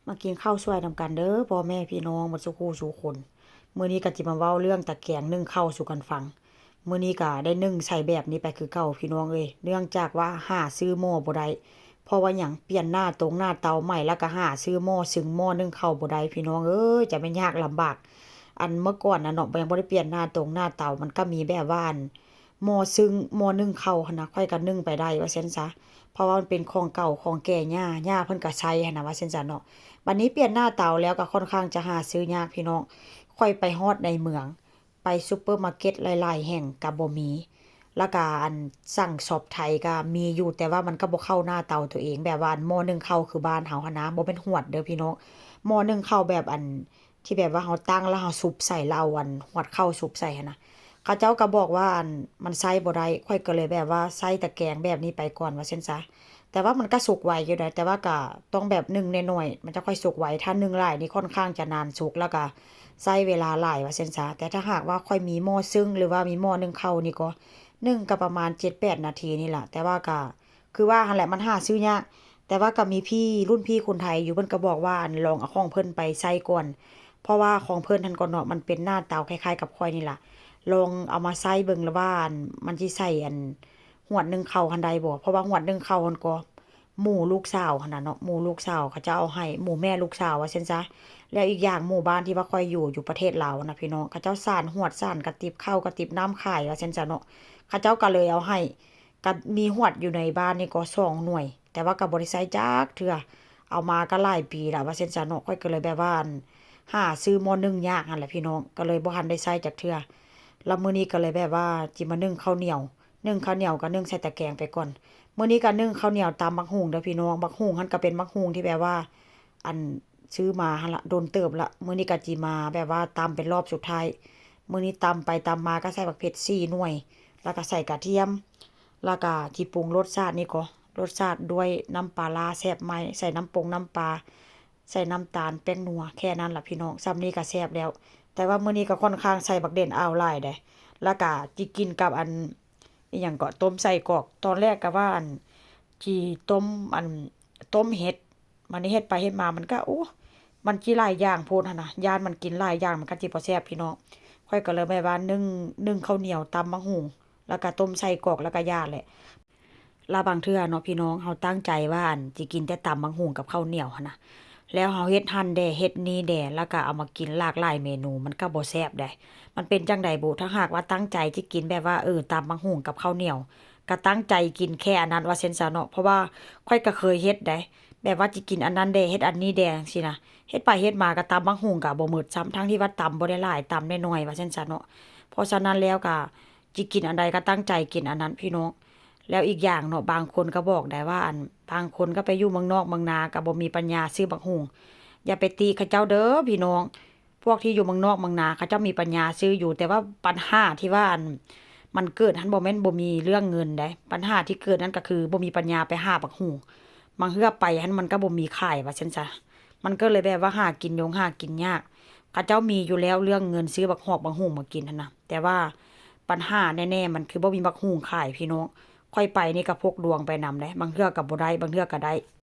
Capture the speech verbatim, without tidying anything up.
มากินข้าวซอยนำกันเด้อ พ่อแม่พี่น้องหมดสู่คู่สู่คน มื้อนี้ก็สิมาเว้าเรื่องตะแกรงนึ่งข้าวสู่กันฟัง มื้อนี้ก็ได้นึ่งใส่แบบนี้ไปคือเก่าพี่น้องเอ้ย เนื่องจากว่าหาซื้อหม้อบ่ได้ เพราะว่าหยัง เปลี่ยนหน้าตรงหน้าเตาใหม่ แล้วก็หาซื้อหม้อซึ่งหม้อนึ่งข้าวบ่ได้พี่น้องเอ้ย จะแม่นยากลำบาก อันเมื่อก่อนน่ะเนาะ ยังบ่ได้เปลี่ยนหน้าตรงหน้าเตา มันก็มีแบบว่าอัน หม้อซึ่งหม้อนึ่งข้าวหั้นนะ ข้อยก็นึ่งไปได้ว่าซั่นซะ เพราะว่ามันเป็นของเก่าของแก่ย่า ย่าเพิ่นก็ใช้หั้นนะว่าซั่นซะเนาะ บัดนี้เปลี่ยนหน้าเตาแล้วก็ค่อนข้างจะหาซื้อยากพี่น้อง ข้อยไปฮอดในเมือง ไปซูเปอร์มาร์เก็ตหลายๆแห่งก็บ่มี แล้วก็อันสั่งช็อปไทยก็มีอยู่ แต่ว่ามันก็บ่เข้าหน้าเตาตัวเอง แบบว่าอันหม้อนึ่งข้าวคือบ้านเฮาหั้นนะ บ่แม่นฮวดเด้อพี่น้อง หม้อนึ่งข้าวแบบอัน ที่แบบว่าเฮาตั้งแล้วเฮาซุบใส่แล้วเอาอันฮวดข้าวซุบใส่หั้นนะ เขาเจ้าก็บอกว่าอันมันใช้บ่ได้ ข้อยก็เลยแบบว่าใช้ตะแกรงแบบนี้ไปก่อนว่าซั่นซะ แต่ว่ามันก็สุกไวอยู่นะ แต่ว่าก็ต้องแบบนึ่งน้อยๆ มันจะค่อยสุกไว ถ้านึ่งหลายนี่ค่อนข้างจะนานสุก แล้วก็ใช้เวลาหลายว่าซั่นซะ แต่ถ้าหากว่าข้อยมีหม้อซึ่งหรือว่ามีหม้อนึ่งข้าวนี่ก็นึ่งก็ประมาณเจ็ดแปดนาทีนี่ล่ะ แต่ว่าก็ คือว่าหั้นแหละมันหาซื้อยาก แต่ว่าก็มีพี่รุ่นพี่คนไทยอยู่ เพิ่นก็บอกว่าอันลองเอาของเพิ่นไปใส่ก่อน เพราะว่าของเพิ่นหั้นก็เนาะ มันเป็นหน้าเตาคล้ายๆกับข้อยนี่ล่ะ ลองเอามาใส่เบิ่งแล้วว่าอันมันสิใส่อันฮวดนึ่งข้าวหั้นได้บ่ เพราะว่าฮวดนึ่งข้าวหั้นก็หมู่ลูกสาวหั้นน่ะเนาะ หมู่ลูกสาวเขาเจ้าเอาให้ หมู่แม่ลูกสาวว่าซั่นซะ แล้วอีกอย่างหมู่บ้านที่ว่าข้อยอยู่ อยู่ประเทศลาวนะพี่น้อง เขาเจ้าสานฮวดสานกะติบข้าวกะติบน้ำขายว่าซั่นซะเนาะ เขาเจ้าก็เลยเอาให้ ก็มีฮวดอยู่ในบ้านนี่ก็สองหน่วย แต่ว่าก็บ่ได้ใช้จักเทื่อ เอามาก็หลายปีแล้วว่าซั่นซะเนาะ ข้อยก็เลยแบบว่าอันหาซื้อหม้อนึ่งยากหั้นแหละพี่น้อง ก็เลยบ่ทันได้ใช้จักเทื่อ แล้วมื้อนี้ก็เลยแบบว่าสิมานึ่งข้าวเหนียว นึ่งข้าวเหนียวก็นึ่งใส่ตะแกรงไปก่อน มื้อนี้ก็นึ่งข้าวเหนียวตำบักหุ่งเด้อพี่น้อง บักหุ่งหั้นก็เป็นบักหุ่งที่แบบว่า อันซื้อมาหั้นละ โดนเติบละ มื้อนี้ก็สิมาแบบว่าตำเป็นรอบสุดท้าย มื้อนี้ตำไปตำมาก็ใส่บักเผ็ดสี่หน่วย แล้วก็ใส่กระเทียม แล้วก็สิปรุงรสชาตินี่ก็ รสชาติด้วยน้ำปลาร้าแซ่บไหม ใส่น้ำปงน้ำปลา ใส่น้ำตาล แป้งนัว แค่นั้นล่ะพี่น้อง ส่ำนี้ก็แซ่บแล้ว แต่ว่ามื้อนี้ก็ค่อนข้างใส่บักเด่นอ่าวหลายเด้ แล้วก็สิกินกับอัน อิหยังก็ ต้มไส้กรอก ตอนแรกก็ว่าอัน สิต้มอัน ต้มเห็ด บัดนี้เฮ็ดไปเฮ็ดมามันก็ โอ้ มันสิหลายอย่างโพดหั้นนะ ย้านมันกินหลายอย่างมันก็สิบ่แซ่บพี่น้อง ข้อยก็เลยแบบว่านึ่ง นึ่งข้าวเหนียว ตำบักหุ่ง แล้วก็ต้มไส้กรอก แล้วก็ย่าแหละ ลางบางเทื่อเนาะพี่น้อง เฮาตั้งใจว่าอันสิกินแต่ตำบักหุ่งกับข้าวเหนียวหั้นนะ แล้วเฮาเฮ็ดหั่นแด่ เฮ็ดนี่แด่ แล้วก็เอามากินหลากหลายเมนู มันก็บ่แซ่บเด้ มันเป็นจั่งใดบุ ถ้าหากว่าตั้งใจสิกินแบบว่า เออ ตำบักหุ่งกับข้าวเหนียว ก็ตั้งใจกินแค่อันนั้นว่าซั่นซะเนาะ เพราะว่าข้อยก็เคยเฮ็ดเด้ แบบว่าสิกินอันนั้นแด่ เฮ็ดอันนี้แด่จั่งซี้นะ เฮ็ดไปเฮ็ดมาก็ตำบักหุ่งก็บ่หมดซ้ำ ทั้งที่ว่าตำบ่ได้หลาย ตำน้อยๆ ว่าซั่นซะเนาะ เพราะฉะนั้นแล้วก็สิกินอันใดก็ตั้งใจกินอันนั้นพี่น้อง แล้วอีกอย่างเนาะ บางคนก็บอกได้ว่าอัน บางคนก็ไปอยู่เมืองนอกเมืองนาก็บ่มีปัญญาซื้อบักหุ่ง อย่าไปติเขาเจ้าเด้อพี่น้อง พวกที่อยู่เมืองนอกเมืองนาเขาเจ้ามีปัญญาซื้ออยู่ แต่ว่าปัญหาที่ว่าอัน มันเกิดหั้นบ่แม่นบ่มีเรื่องเงินเด้ ปัญหาที่เกิดนั่นก็คือบ่มีปัญญาไปหาบักหุ่ง บางเทื่อไปหั้นมันก็บ่มีขายว่าซั่นซะ มันก็เลยแบบว่าหากินยงหากินยาก เขาเจ้ามีอยู่แล้วเรื่องเงินซื้อบักฮอกบักหุ่งมากินหั้นนะ แต่ว่าปัญหาแน่ๆมันคือบ่มีบักหุ่งขายพี่น้อง ข้อยไปนี่ก็พกดวงไปนำเด้ บางเทื่อก็บ่ได้ บางเทื่อก็ได้